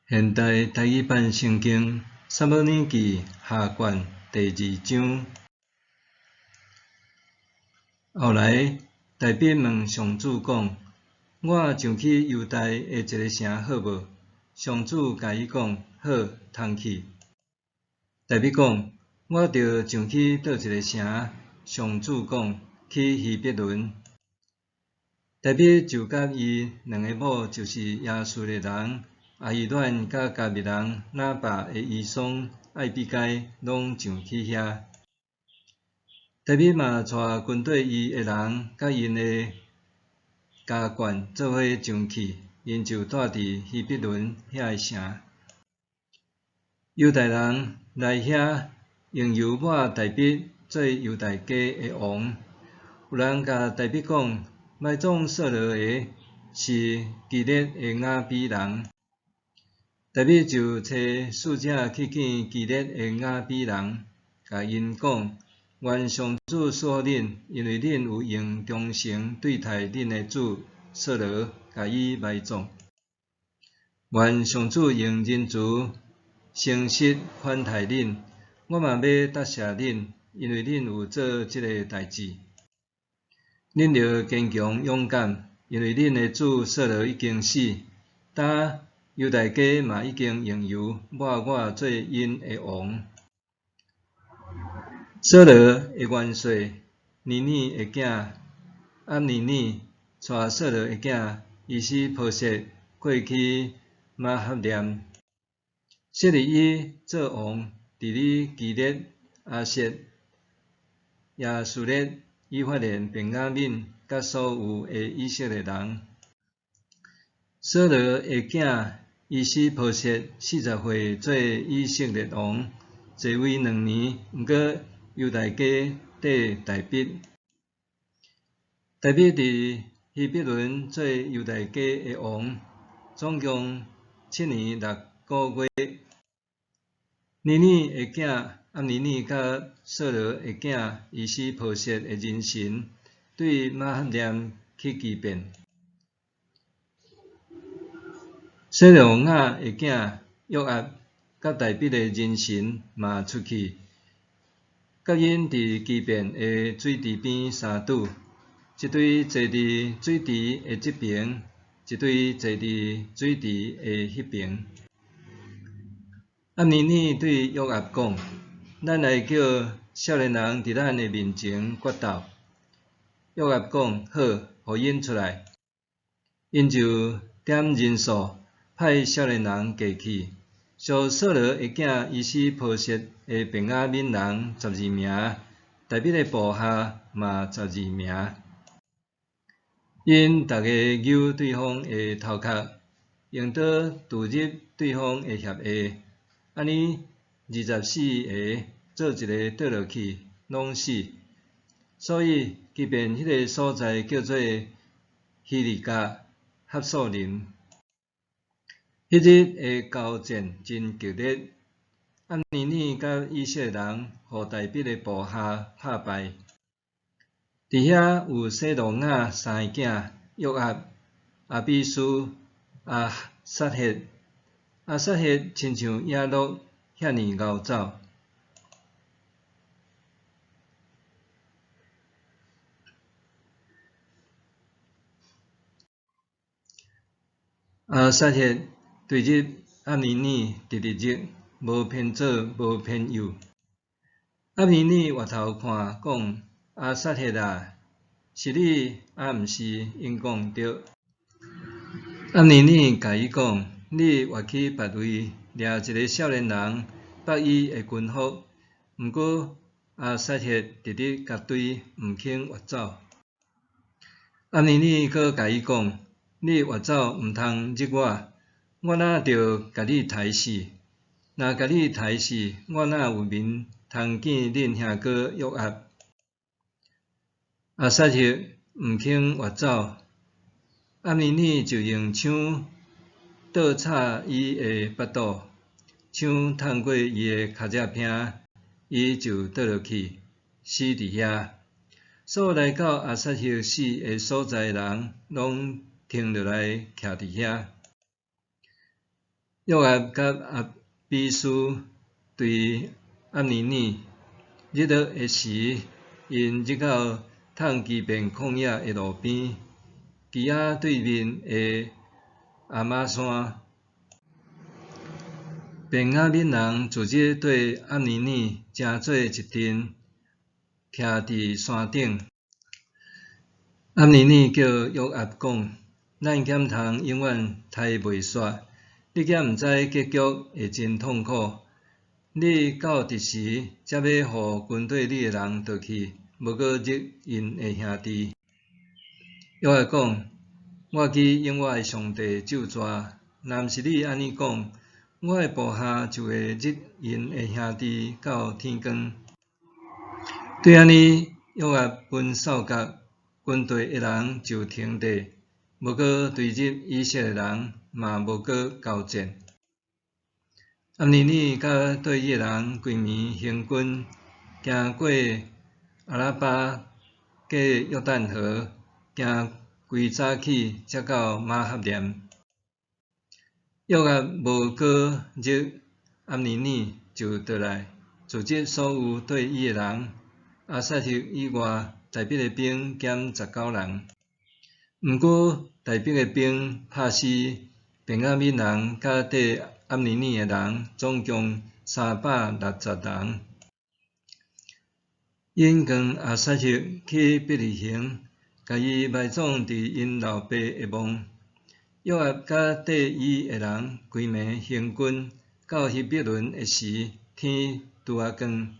現代台語版聖經撒母耳記下卷第二章。後來，大衛問上主講：我上去猶大的一个城好無？上主共伊講：好，通去。大衛講：我著上去佗一个城？上主講：去希伯崙。大衛就佮伊兩个某，就是耶斯列人亞希暖佮迦密人拿八的遺孀艾比該，攏上去遐。大衛嘛帶軍隊伊的人佮𪜶的家眷做伙上去，𪜶就蹛佇希伯崙遐个城。猶大人來遐，用油抹大衛做猶大家的王。有人共大衛講，埋葬掃羅的是基列的雅比人。大衛就差使者去見基列的雅比人，共𪜶講：願上主賜福恁，因為恁有用忠誠對待恁的主掃羅，共伊埋葬。願上主用仁慈、誠實款待恁，我嘛欲答謝恁，因為恁有做這个代誌。恁著堅強勇敢，因為恁的主掃羅已經死，今猶大家嘛已經用油抹我做𪜶的王。掃羅的元帥尼珥的囝暗尼珥，帶掃羅的囝伊施波設過去瑪哈念，設立伊做王，治理基列、亞設、耶斯列、以法蓮、便雅憫，佮所有的以色列人。掃羅的囝伊施波設40歲做以色列王，在位兩年，毋過猶大家綴大衛。大衛佇希伯崙做猶大家的王，總共7年6個月。尼珥的囝暗尼珥佮掃羅的囝伊施波設的人臣，對瑪哈念去基遍。洗魯雅的囝約押佮大衛的人臣嘛出去，佮𪜶佇基遍的水池邊相拄，一隊坐佇水池的這爿，一隊坐佇水池的彼爿。暗尼珥對約押講：咱來叫少年人佇咱的面前決鬥。約押講：好，予𪜶出來。𪜶就點人數，派少年人過去，屬掃羅的囝伊施波設的便雅憫人12名，大衛的部下嘛十二名。𪜶逐个搝對方的頭殼，用刀揬入對方的脅下，按呢24个做一个倒落去，攏死。所以基遍彼个所在叫做希利甲哈素林。彼日的交戰真激烈，暗尼珥佮以色列人予大衛的部下拍敗。佇遐有洗魯雅三个囝：約押、亞比書、亞撒黑。亞撒黑親像野鹿遐爾𠢕走。亞撒黑對入暗尼珥直直入，無偏左，無偏右。暗尼珥回頭看，講：亞撒黑啊，是你抑毋是？𪜶講對。暗尼珥共伊講：你越去別位，掠一个少年人，縛伊的軍服。毋過亞撒黑直直共追，毋肯越走。暗尼珥閣共伊講：你越走毋通入我，我哪著共你刣死？若共你刣死，我哪有面通見恁兄哥約押？亞撒黑毋肯越走，暗尼珥就用槍倒插伊的腹肚，槍探過伊的跤脊鉎，伊就倒落去，死佇遐。所有來到亞撒黑死的所在的人，攏停落來徛佇遐。約押佮亞比篩隨暗尼耳日落的時，𪜶入到迵基遍曠野的路邊，基亞對面的亞瑪山。便雅憫人次日綴暗尼耳成做一陣，徛佇山頂。暗尼耳叫約押講：咱敢通永遠刣袂煞？你敢毋知結局會真痛苦？你到這時才欲予軍隊裡的人倒去，無閣入𪜶的兄弟。約押講：我去應我的上帝咒詛，若毋是你按呢講，我的部下就會入𪜶的兄弟到天光。對按呢，約押歕哨角，軍隊的人就停綴，無閣追入以色列人，嘛無閣交戰。暗尼耳佮綴伊的人規暝行軍，行過亞拉巴，過約旦河，行規早起才到瑪哈念。約押無閣入暗尼耳，就倒來，組織所有綴伊的人，亞撒黑以外，大衛的兵減19人。毋過大衛的兵拍死便雅憫人佮綴暗尼耳的人，總共360人。𪜶扛亞撒黑去伯利恆，共伊埋葬佇𪜶老爸的墓。約押佮綴伊的人規暝行軍，到希伯崙的時，天拄仔光。